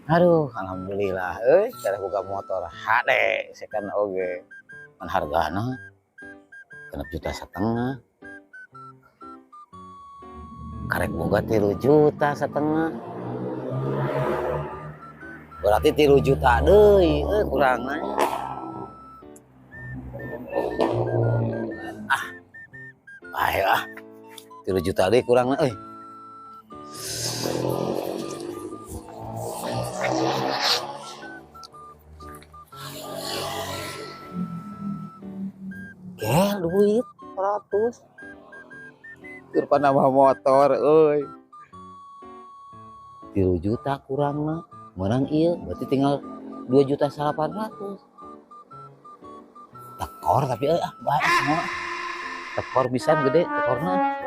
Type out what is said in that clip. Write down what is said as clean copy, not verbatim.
Aduh, alhamdulillah euy, cara boga motor hade second oge. Kan hargana 6,5 juta. Karek boga 3,5 juta. Berarti 3 juta deui euy kurangna. Ah. Bae ah. 3 juta deui kurangna euy. Gel duit 100. Keur nambah motor euy. 3 juta kurangna. Menang ieu berarti tinggal 2,8 juta. Tekor tapi euy ah bae semua. Tekor bisa gede tekorna.